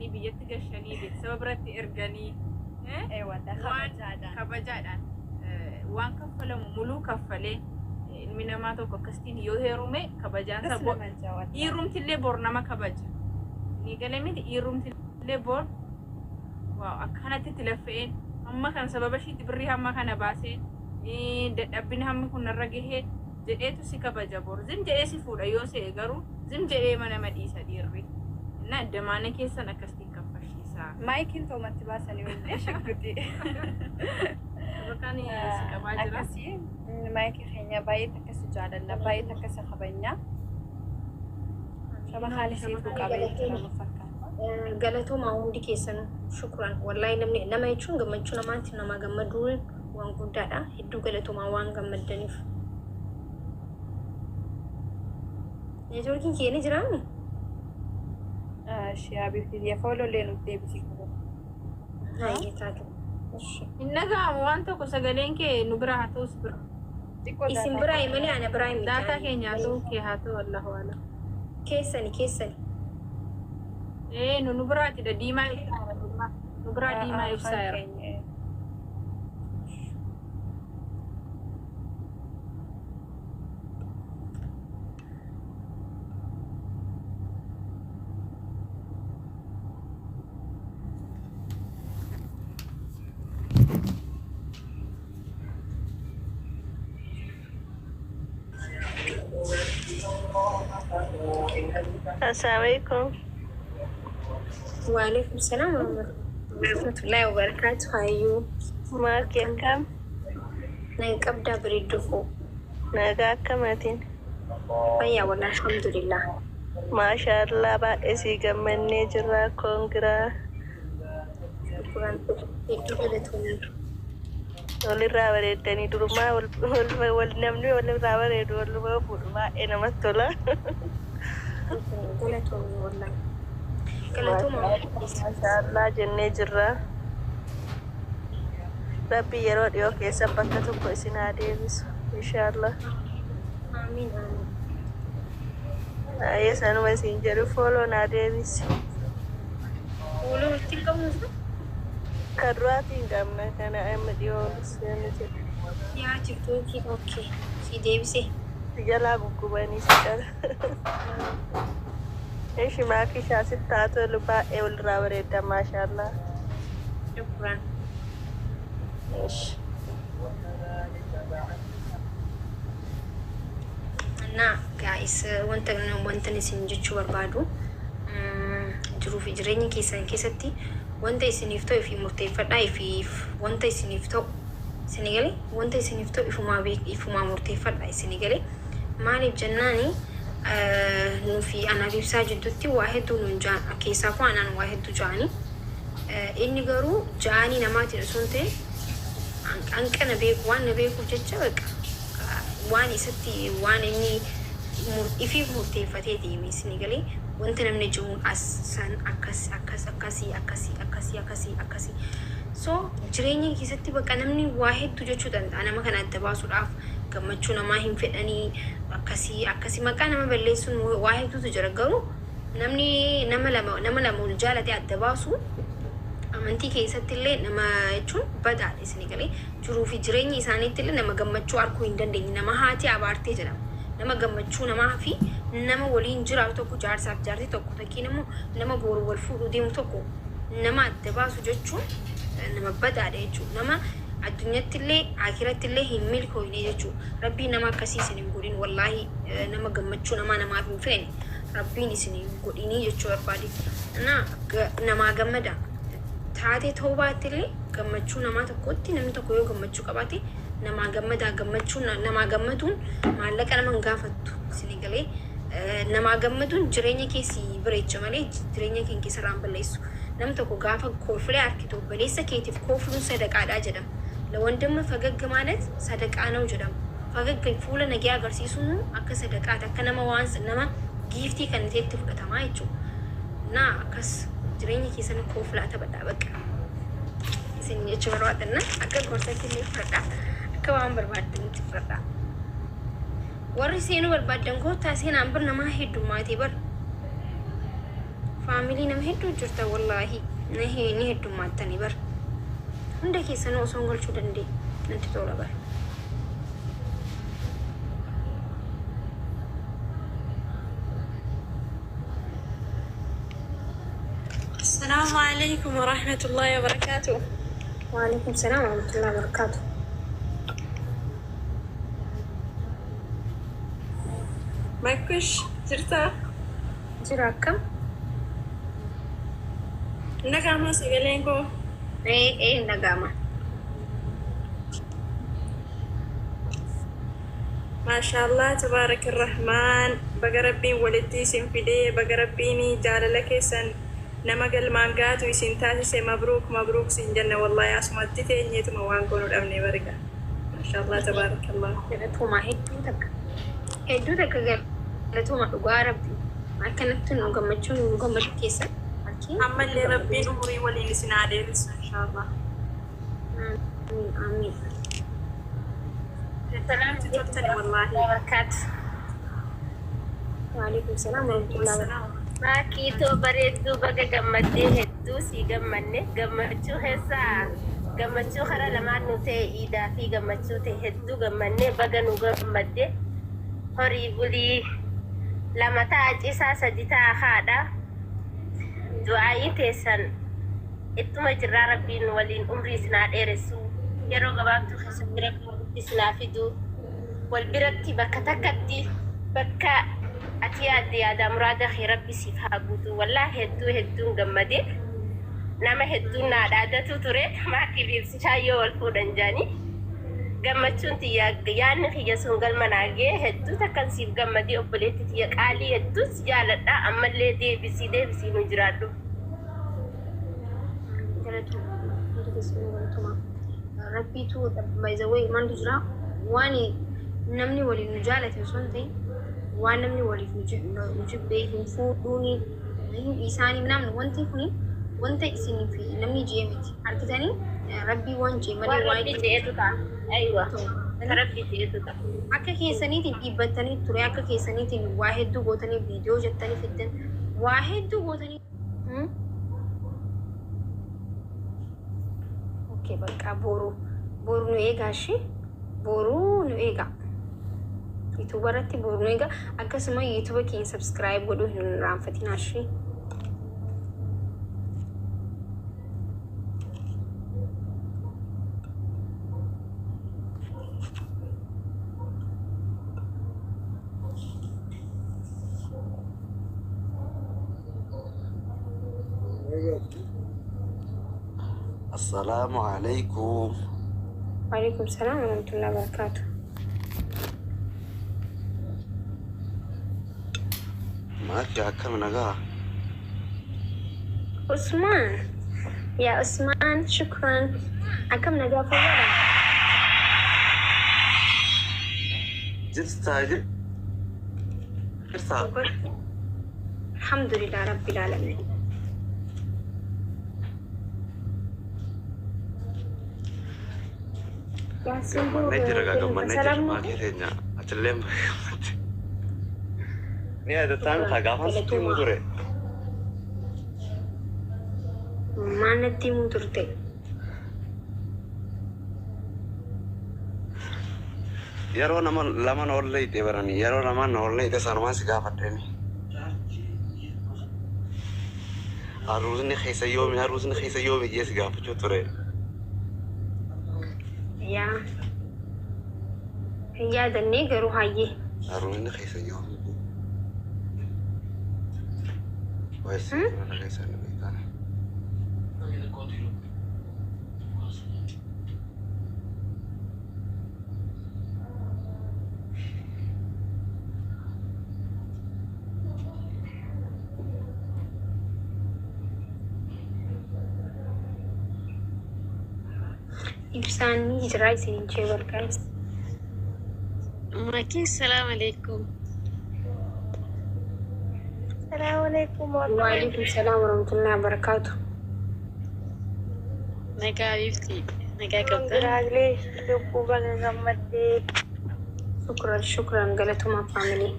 baasanii biyyatti gashanii beeksisa biratti erganii Ee wallah waan kabajaadhaan. Kabajaadhaan waan kaffalamu muluu kaffalee ilmi namaa tokko akkasitiin yoo heerume kabajaan Das isaa nama jaa wallah. Dhiirumtillee bor nama kabaja. Ni galee miti? Dhiirumtillee bor waaw akkanatti itti laffa'een hamma kana sababa ishiitti birrii hamma kana baaseen dadhabbina hammi kun narra gahee jedheetu si kabaja. Bor zim jedhee si fuudha yoo se'e, garuu zim jedhee mana nama dhiisa dhiirri. Na damaana keessan akkasitiin kaffalchiisaa. Maayikiin toomatti baasanii wallee shagguti. Bakkaan si qabaa jira. Akkasii maayikii keenya baay'ee takkasi jaalanna, baay'ee takkasi kabajna. Shaba haala siituu qaba jechuudha nu fakkaata. Galatoomaa hundi keessanuu, shukran wallaahi. Namni nama jechuun gammachuu namaatti nama gammaduun waan guddaadha. Hedduu galatoomaa waan gammaddaniif. Neetwoorkiin kee ni jiraami? Ishee habiibti follow llee nuuf deebisii. Hayyee taate. Hin dhaga'amu waan tokko, sagaleen kee nu bira haa ta'us bira. Xiqqoo Isin daataa biraa malee ana biraa miti. Daataa keenya haa ta'u kee haa ta'u, allahu alam. Keessani, keessani. Ee, nu biraatidha, diimaa ibsaa jira. Nu biraa diimaa ibsaa jira. Keenya. Assalamualaikum. Waalaikum salaam warahmatullahi wabarakatuh. Hayyuu. Maaki, akkam? Naga qabdaa, bareedduu koo? Nagaa, akkamatiin? Fayyaa wallah, alhamdulillah. Maashaallah, baay'ee sii gammannee jirra. Congra. Shukran, hedduu galatoomii. Walirraa bareeddanii durumaa wal namni walirraa bareedu waluma fuudhu baay'ee namatti tola. Galatoomii wallah. Galatooma. Maashaallah jennee jirra. Rabbi yeroo dhiyoo keessa bakka tokko isin haa deebisu. Inshaallah. Amiin, amiin. Baay'ee sanuma isin jedhu, follow naa deebisi. Fuula walitti hin qabnu. Kan duraatii hin qabna, kana amma dhiyoo seenu jedhu. Yaa tiktookii, okay. Si deebise. Si jalaa guggubanii si jala. Ishi maakii shaasitti haa tolu, baay'ee walirraa bareedda, maashaallah. Shukran. Ishi. እና guys, wanta isin jechuu barbaadu, jiruu fi jireenya keessan keessatti wanta isiniif ta'u ifii murteeffadhaa. Ifiif wanta isiniif ta'u isinii galee, wanta isiniif ta'u ifumaa beek, ifumaa murteeffadhaa isinii galee. Maaliif jennaani, nufi anaaf ibsaa jidduutti waa hedduu nuun jaan, keessaa koo anaan waa hedduu jaanii, inni garuu jaanii namaatiin osoo hin ta'in hanqana beeku waan na beekuuf jecha baqa waan isatti waan inni ifiif murteeffatee deeme isinii galee. Wanta namni jiruun as san akkas akkas akkasii akkasii akkasii akkasii akkasii, so jireenya keessatti baqa namni waa hedduu jechuu danda'a. Nama kana adda baasuudhaaf gammachuu namaa hin fedhanii, akkasii akkasii maqaa nama balleessuun waa hedduutu jira. Garuu namni nama lama ol jaalate adda baasu amantii keessatti illee nama jechuun badaadha isinii galee. Jiruu fi jireenya isaaniitti illee nama gammachuu arguu hin dandeenye, nama haati abaartee jedhama. Nama gammachuu namaa fi nama waliin jiraatu tokko, jaarsaaf jaartii tokko takkiin immoo nama boru wal fuudhuu deemu tokko nama adda baasu jechuun nama badaadha jechuudha. Nama addunyatti illee akiratti illee hin milkooyne jechuudha. Rabbiin nama akkasii isin hin godhin wallaahi. Nama gammachuu namaa namaaf hin feene rabbiin isin hin godhinii jechuu barbaade. Na namaa gammada taatee ta'uu baatte illee gammachuu namaa tokkotti, namni tokko yoo gammachuu qabaate namaa gammadaa. Gammachuu namaa gammaduun maallaqa nama hin gaafattu isinii galee. Namaa gammaduun jireenya keessi bareecha malee jireenya kee keessarraa hin balleessu. Nam tokko gaafa koofilee arkitu obboleessa keetiif koofluun sadaqaadhaa jedhama. ለወንድም ፈገግ ማለት ሰደቃ ነው jedhama. Fagagga fuula nagaa agarsiisuun akka sadaqaati, akka nama waan nama giiftii kan ta'etti fudhatamaa jechuudha. Na akkas jireenya keessan kooflaa taphadhaa bakka. Isin jechuu barbaadanna akka gorsatti illee fudhadhaa, akka waan barbaaddanitti fudhadhaa. Warri seenuu barbaaddan koottaa seenaan, bir namaa heddummaatee bar. Family nama hedduu jirta, wallaahi ni heddummattanii bar. Hunda keessanuu osoo hin galchuu danda'e natti tola bar. السلام عليكم ورحمة الله وبركاته. وعليكم السلام ورحمة الله وبركاته. Makush, jirta? Jira, akkam? Nagama sagaleen koo? Ee, nagama. Maashaallah, tabaarak rahmaan. Baga Rabbiin walitti isin fidee, baga Rabbiin jaalala keessan nama galmaan gaatu isin taasise. Mabruuk, mabruuk sin jenna. Wallaahi asumatti teenyeetuma waan goonu dhabne barga. Maashaallah, tabaarakallah. Galatooma, hedduu takka. Hedduu takka galatooma, dhugaa Rabbi. Akkanatti nu gammachuun nu gammachuu keessan. Ammallee Rabbiin umurii waliin isin haa dheeressu, inshaallah. Amiin, amiin. Namatti toltani wallaahi. Barakaatu. وعليكم السلام ورحمة الله وبركاته. Maakiitoo bareedduu, baga gammaddee, hedduu sii gammanne. Gammachuu keessaa gammachuu karaa lamaan nu ta'e, iidaa fi gammachuu ta'e, hedduu gammanne. Baga nu gammadde, horii bulii, lama ta'a cisaa, sadi ta'a haadha. Du'aayii teessan ittuma jirraa. Rabbiin waliin umrii isinaa dheeressu, yeroo gabaabduu keessatti Rabbiin walitti isinaa fidu, wal biratti bakka takkatti, bakka ati yaadde yaada muraada kee Rabbi siif haa guutu. Wallaahi hedduu hedduun gammade. Nama hedduun naa dhaadatu ture, maatii fi ibsishaa yoo wal fuudhan jaanii. Gammachuun tiyya, yaadni kiyya sun galma naa ga'e. Hedduu takkan siif gammadee, obboleetti tiyya qaalii, hedduun si jaaladha. Ammallee deebisii deebisii nu jiraadhu. Galatuma, hundi keessanuu galatuma. Rabbiitu baay'ee maaltu jira, waan namni waliin nu jaalate osoo hin ta'in, waan namni waliif nu jibbee hin fuudhuuni hin dhiisaanii namni, wanti kuni wanta isinii fi namni jee miti argitanii, Rabbii waan jee malee waan waan Rabbi je'etu ta'a. Aywa. Rabbi je'etu ta'a. Akka keessaniitiin dhiibbattanii ture, akka keessaniitiin waa hedduu gootanii, viidiyoo jettanii fiddan, waa hedduu gootanii. Okay, bakka boru boru nu eegaa, ishee boru nu eegaa. YouTube irratti boru nu eegaa. Akkasuma YouTube keenya subscribe godhuu hin irraanfatinaa, ishee. السلام عليكم. وعليكم السلام ورحمة الله وبركاته. Maaki, akkam, nagaa? Usmaan, yaa Usmaan, shukran. Akkam, nagaa, fayyaadha? Jirtaa, jirtaa? الحمد لله رب العالمين. Yaasiin. Gammannee jira gaa, gammannee jira. Salaam. Maakii teenya atillee gammadde. Ni yaadataa miti gaafan sitti himuu ture. Maal natti himuu turte? Yeroo nama lama na ol leeyte baranii, yeroo lama na ol leeyte sanumaan si gaafadheeni. Haruusni keessa yoomi, haruusni keessa yoomi jee si gaafachuu ture. Yaa. Hin yaadannee garuu, hayyee. Haruusni keessa yoomi. Wayis mana keessa ni beekaa. Ibsaan ni jira isiniin jee bargaas. Maki, salam alaikum. السلام عليكم. وعليكم السلام ورحمة الله وبركاته. Nagaa bifti, nagaa qabda? Congratulations lubbuu, baga gammaddee. شكرا شكرا, galatuma family.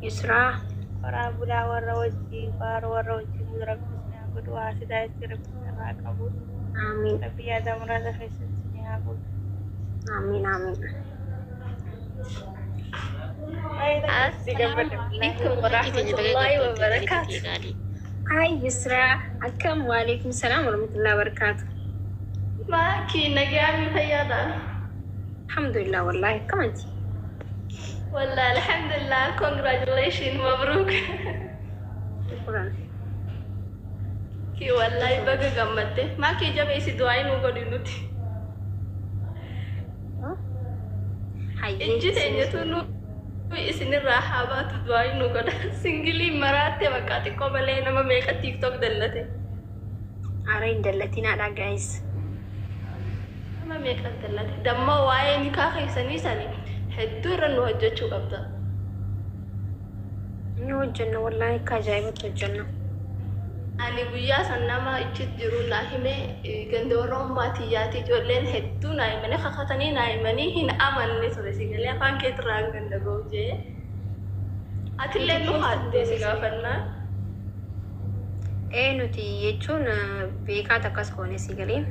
Yusraa. Horaa bulaa warra wajjin faaruu warra wajjin bulu rabbi isin haa godhu. Haasidaa itti rabbi isin irraa qabu. Amiin. Rabbi yaada muraasa keessatti isin haa godhu. Amiin amiin. Baay'ee takka si Assalaamu gammade wallaahi. alaikum Maatii teenya baga warahmatullahi gammaddee qalii wabarakaatu. ta'e qaalii. Hi Yusra, akkam? Waalaikum salaam warahmatullahi wabarakatuh. Maakii nagaa mi fayyaadha? Alhamdulillah wallahi akkam ati? Wallah alhamdulillah, congratulations, mabruk. Shukran. Ki wallahi baga gammadde. Maakii jabeessi du'aa nu godhi nuti. Hayyee. Ijji teenyatu nu isinirraa haa baatu du'aa nu godha. Singilii maraatte bakka xiqqoo malee nama meeqa TikTok dallate. Ara hin dallatinaadha guys. Nama meeqa dallate. Damma waa'ee nikaa keessanii sani hedduu irra nu hojjechuu qabda. Ni hojjenna wallahi, akka ajaa'ibatti hojjenna. Ani guyyaa san nama ichi jiru naa hime, ganda warra ummaatiyyaati ijoolleen hedduu naa himanii kakatanii naa himanii hin amanne ture si galee afaan keetirraa hin ganda ga'u jee. Atillee nu haaddee si gaafannaa. Ee, nuti jechuun beekaa takkas goone si galee.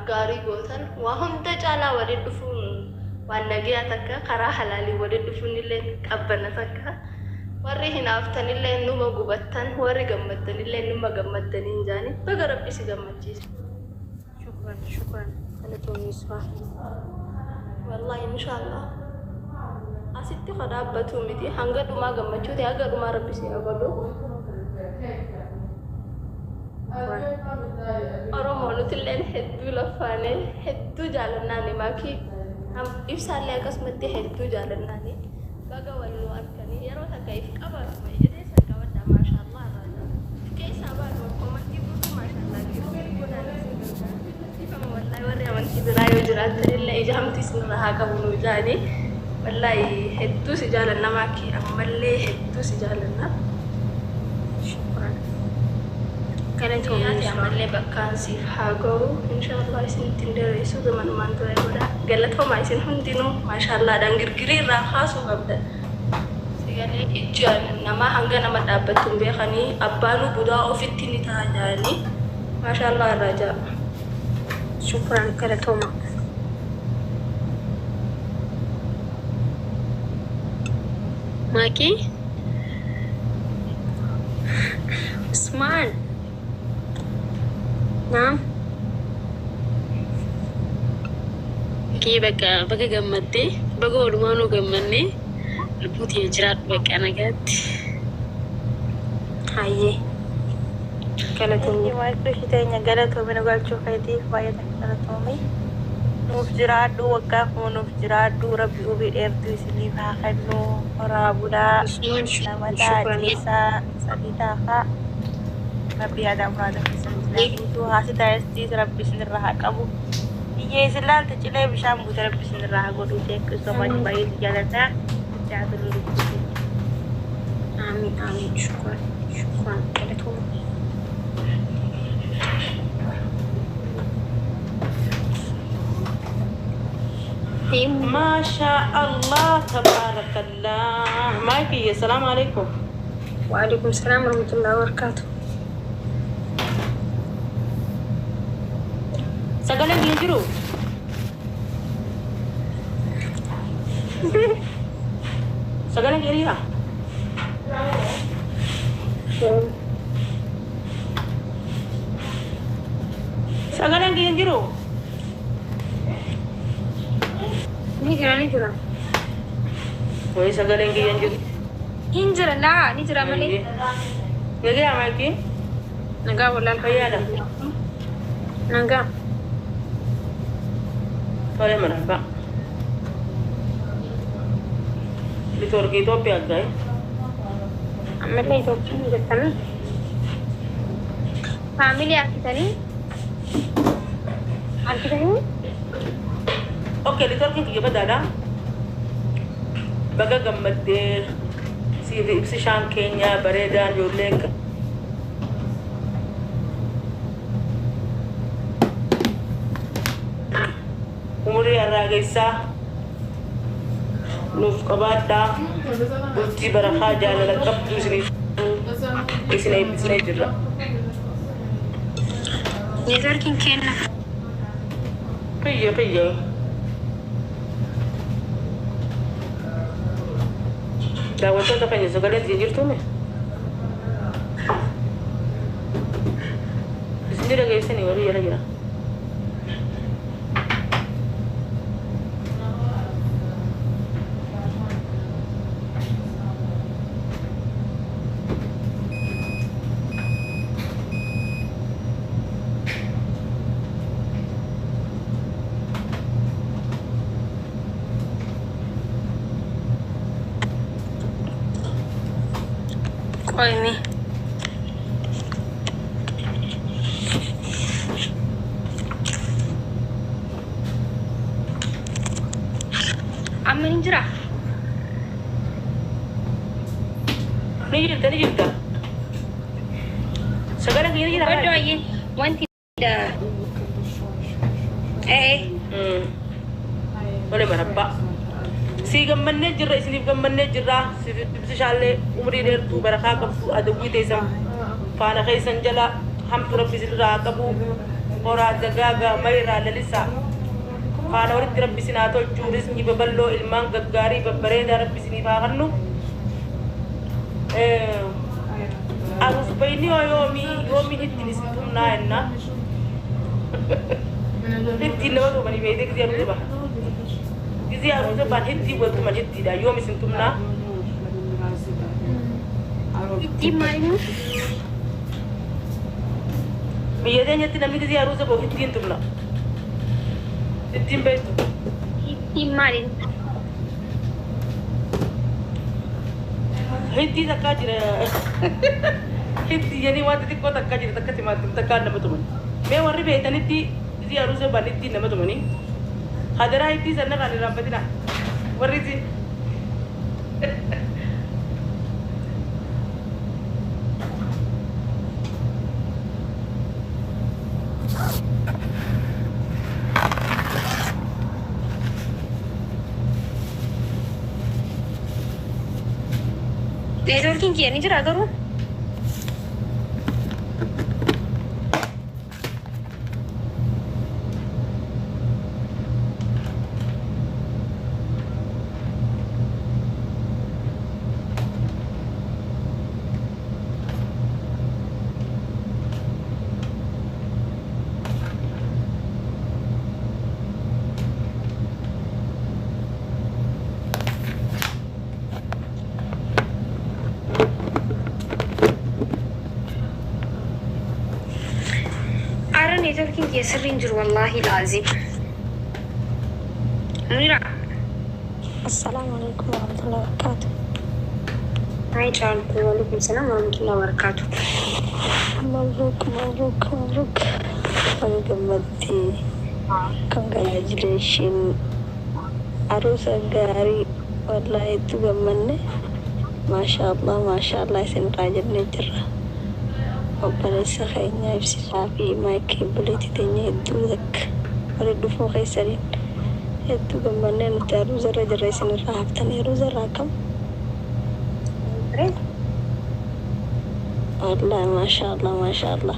Gaarii gootan. Waa hunda caalaa waliin dhufuun waan nagayaa takka, karaa halaalii waliin dhufuun illee qabbana takka. Warri hinaaftanillee numa gubattan, warri gammaddanillee numa gammaddanii hin jaani baga rabbi si gammachiise. Shukran shukran, galatoomii Yusra. Wallahi inshaallah asitti ka dhaabbatu miti, hanga dhumaa gammachuu ta'e haga dhumaa rabbi si haa godhu. Shukran. Oromoo nutilleen hedduu laffaane, hedduu jaalannaani maakii ibsaallee akkasumatti hedduu jaalannaani baga wal nu arkanii yeroo takka if qabaatuma jedhee san qabadha maashaallah irraa keessaa baatu komantii guutuu maashaallah godhaan isin gargaara. Ifama wallahi warri amantii biraa yoo jiraatan illee ija hamtii isinirraa haa qabu nu jaanii wallahi hedduu si jaalanna maakii, ammallee hedduu si jaalanna. Shukran. Galatoomii Niyyaati Yusra. Ammallee bakkaan siif haa ga'u inshaallah. Isinitti hin dheeressu, gamanumaan ture godha. Galatoomaa isin hundinuu maashaallaadhaan girgirii irraa kaasuu qabda. Sagalee ijaan namaa hanga nama dhaabbattu hin beekanii abbaanuu budaa ofitti ni ta'a jaanii maashaallah irraa ja'a. Shukran, galatooma. Maakii. Usmaan. Naam. Kii bakka baga gammaddee, baga walumaanuu gammannee, lubbuu tiyya jiraadhu bakka nagaatti. Hayyee. Galatoomii. Maakii ishee teenya galatoomii, nu galchuu keetiif baay'ee takka galatoomii. Nuuf jiraadhu, waggaa kuma nuuf jiraadhu, rabbi umrii dheertuu isiniif haa kennu, horaa bulaa. Usmaan Lama ta'a shukran. Ciisaa sadii ta'a, rabbi yaada muraasa keessan isin haa guutuu, haasita estiis rabbi isinirraa haa qabu, biyyee isin laalte cilee bishaan buute rabbi isinirraa haa godhu. Thank you so much, baay'ee si jaaladha, itti haa tolu lubbuu keenya. Amiin amiin, shukran shukran, galatooma. ما شاء الله تبارك الله مايكي، السلام عليكم. وعليكم السلام ورحمة الله وبركاته. Sagaleen hin jiru? Sagaleen hiriira? Sagaleen hin jiru? Ni jira, ni jira. Wayi, sagaleen hin jiru. Hin jira laa, ni jira malee. Nagaa maayikii? Nagaa wallahi. Fayyaadha. Nagaa. Tole, marhaba. Networkii Itoophiyaa gahe. Ammallee Itoophiyaan hin jirtanii. Family harkitanii? Harkitanii? Okay, networkiin kiyya badaadha. Baga gammaddee siif ibsishaan keenya bareedaan ijoolleen umurii harraagessaa nuuf qabaadhaa. Bultii barakaa jaalala qabdu isiniif isin eebbisnee jirra. Neetworkiin kenna. Kiyya kiyya. Daawwattoota keenya sagaleen isin jirtuumi? Isin dhageessanii walii jala jira. Qoymi. Amma ni jira. Ni jirta ni jirta. Sagaleen kiyya ni jira. Oddoo ayyee wanti ee Wale marabbaa. Sii gammannee jirra isiniif gammannee jirra. Siif ibsishaallee umrii dheertuu barakaa qabdu adawwii teessan faana keessan jala hamtu rabbi isinirraa haa qabu. Horaa dagaagaa mayraa lalisaa. Faana walitti rabbi isin haa tolchu rizqii babal'oo ilmaan gaggaarii babbareedaa rabbi isiniif haa kennu. Arus bayni hoo yoomii yoomii ittiin isin tumnaa jenna. Ittiin nama tumanii beekte gisee aruusa baha. Gisee aruusa bahan ittiin wal tuman ittiidha yoom isin tumnaa. Ittiin maaliin? Biyya teenyatti namni gisee aruusa bahu ittiin tumna. Ittiin beektu. Ittiin maaliin? Hiddii takkaa jira. Hiddii jedhanii waan xixiqqoo takkaa jira takka timaatim takkaa nama tuman. Mee warri beektanitti gisee aruusa bahan ittiin nama tumanii. Hadaraa hiddii sana kan irraanfatina. Warri isin. Neetworkiin kiyya ni jira garuu. Ara neetworkiin kiyya sirrii hin jiru wallaahi laazim. Munira. Assalamu alaikum warahmatullahi wabarakatuh. Hai caaltu waalaikum salaam warahmatullahi wabarakatuh. Mabruk, mabruk, mabruk. Baga gammaddee. Congratulations. Aruusa gaarii wallaahi itti gammanne. Maashaallah, maashaallah isin irraa jennee jirra. Obboleessa keenya ibsisaa fi maayikii obboleettii teenya hedduu takka walitti dhufuu keessaniin hedduu gammannee nuti aruusa irra jirra isin irraa haftanii aruusa irraa akkam? Wallahi maashaallah maashaallah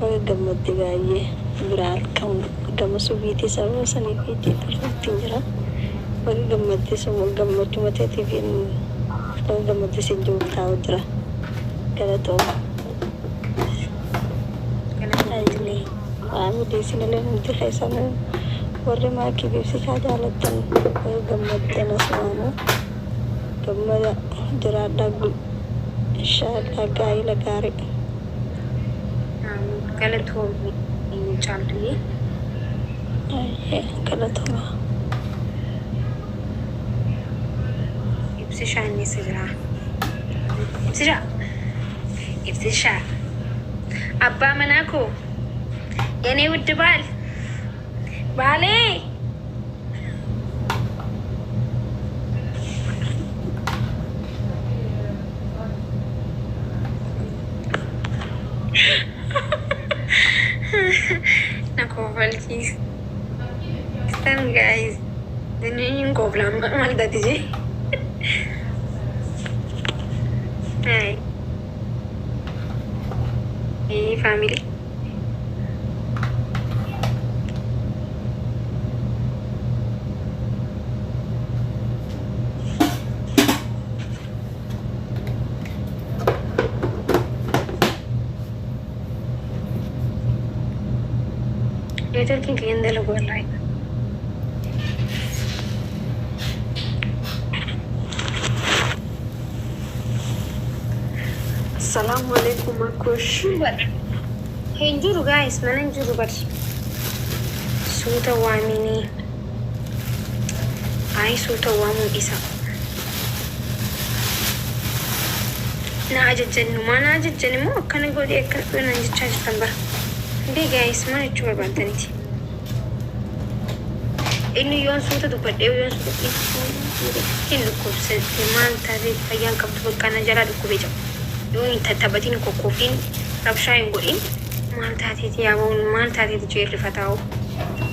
baga gammadde baay'ee bira halkan gama subiitii sababa saniif ittiin jira baga gammadde suma gammachuma teetiif baga gammadde sin jiru taa'u jira galatooma. Galatoomtillee. Faamilii isinillee hundi keessan warri maakii ibsisaa jaalattan baga gammaddan asumaanuu gammada jiraadhaa inshaallah gaa'ila gaarii. Galatoomii caaltuyyee. Galatooma. Ibsishaa inni eessa jira? Ibsishaa. Ibsishaa. Abbaa manaa koo የኔ ውድ ባል ባሌ na kofalchiistan guys. Inni koflaan maal taati jee? Hai family. Networking kiyyan dalagu wallahi. Assalamu alaikum, Akush. Hin jiru guys, mana hin jiru bar. Suuta waamini. Ay, suuta waamuun isa. Na ajajjan numaa na ajajjan immoo akkana godhi akkana godhi naan jechaa jirtan bara. Hundee guys, maal jechuu barbaadaniiti? Inni yoon suuta dubbadhee yoon suuta hin dhukkubsatte, maal taatee, fayyaan qabdu, bakka na jalaa dhukkubee jira. Yoo hin tattaphatin, kokkofiin rabshaa hin godhin, maal taateeti yaaba'uun, maal taateeti jeerrifataa'u.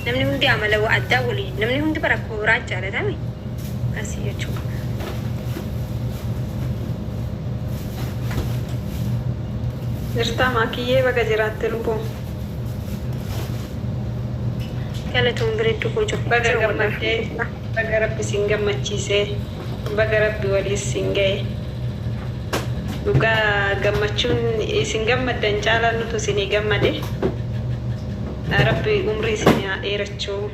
Namni hundi amala addaa walii, namni hundi bara akkuma biraa jaalatame asii jechuudha. Jirtaa maakiyyee? Baga jiraatte lubbuun. Galatoon bareedduu koo, jiru. Baga gammaddee, baga Rabbi sin gammachiisee, baga Rabbi waliis sin ga'e. Dhugaa gammachuun isin gammaddan caalaa nutu isinii gammade. Rabbi umrii isin haa dheerachuu.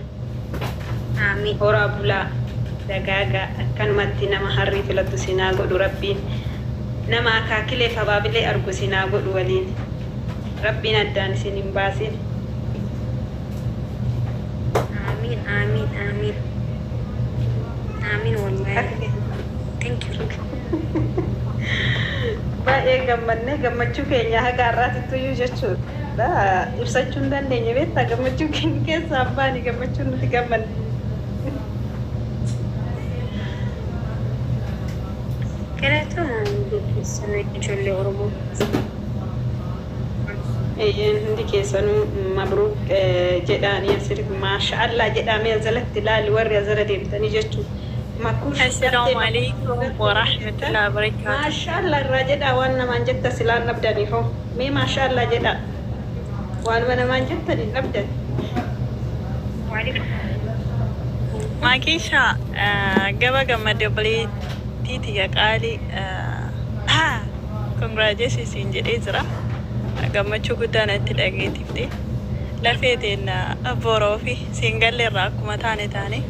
Amiin. Horaa bulaa dagaagaa, akkanumatti nama harrii filatu isin haa godhu Rabbiin. Nama akaakilee fi abaabilee argu isin haa godhu waliin. Rabbiin addaan isin hin baasin. Amiin, amiin, amiin. Amiin wallahi. Thank you. Baay'ee gammannee, gammachuu keenya haga har'aatittuyyuu jechuudha. Ibsachuu hin dandeenye, beektaa, gammachuu keenya keessaa abbaani gammachuun nuti gammanne. Galatooma hundi keessan, ijoollee Oromoo. Eeyyeen, hundi keessanuu mabruuk jedhaanii, asirri maashaallah jedhamee azalatti ilaali, warri azala deemtanii jechuudha. Makuush. Assalamu alaikum warahmatullahi wabarakatuh. Maashaallah irraa jedhaa, waan namaan jetta silaan dhabdanii hoo. Mee maashaallah jedhaa. Waanuma namaan jettan hin dhabdan. Maakisha, gaba gammadde, obboleettii tiyya qaalii, congratulations siin jedhee jira. Gammachuu guddaa natti dhageettifte. Lafee teenna boroo fi siin galle irraa akkuma taane taane.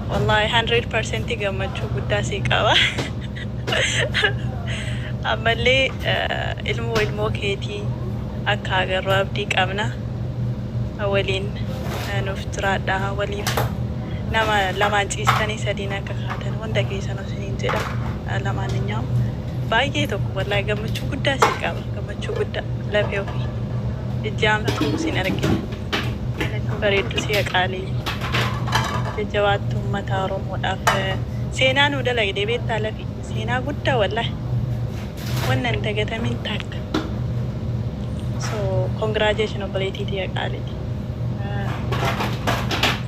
Wallahi 100% gammachuu guddaa sii qaba. Ammallee ilmoo ilmoo keetii akka agarru abdii qabna. Waliin nuuf jiraadha. Waliif nama lamaan ciistanii sadiin akka kaatan hunda keessan isiniin jedha. Lamaan nyaa'u. Baay'ee tokko wallahi gammachuu guddaa sii qaba. Gammachuu guddaa lafee ofii. Ijjaamtuu sin argina. Bareeddu si qaalii. Jajjabaattu uummata Oromoodhaaf seenaa nuu dalagde, beektaa, lafi seenaa guddaa wallahi. Wannan hin dagatamin takka. So congratulation, obboleettii tiyya qaaliiti.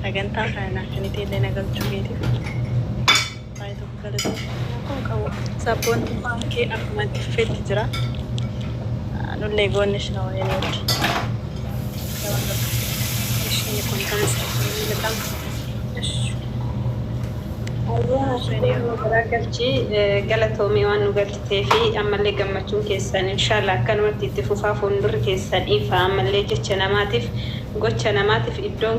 Sagantaa kana naaf kennitee illee na galchuu keetiif baay'ee tokko galatoomna. Kun qabu. Sabboontummaan kee akkuma itti fufetti jira. Nullee goonnish ነው የኔ ውድ። እሺ kontaan በጣም እሺ። Galchii galatoomii waan nu galchitee fi ammallee gammachuun keessan inshaallah akkanumatti itti fufaa, fuuldurri keessan ifa, ammallee jecha namaatiif gocha namaatiif iddoon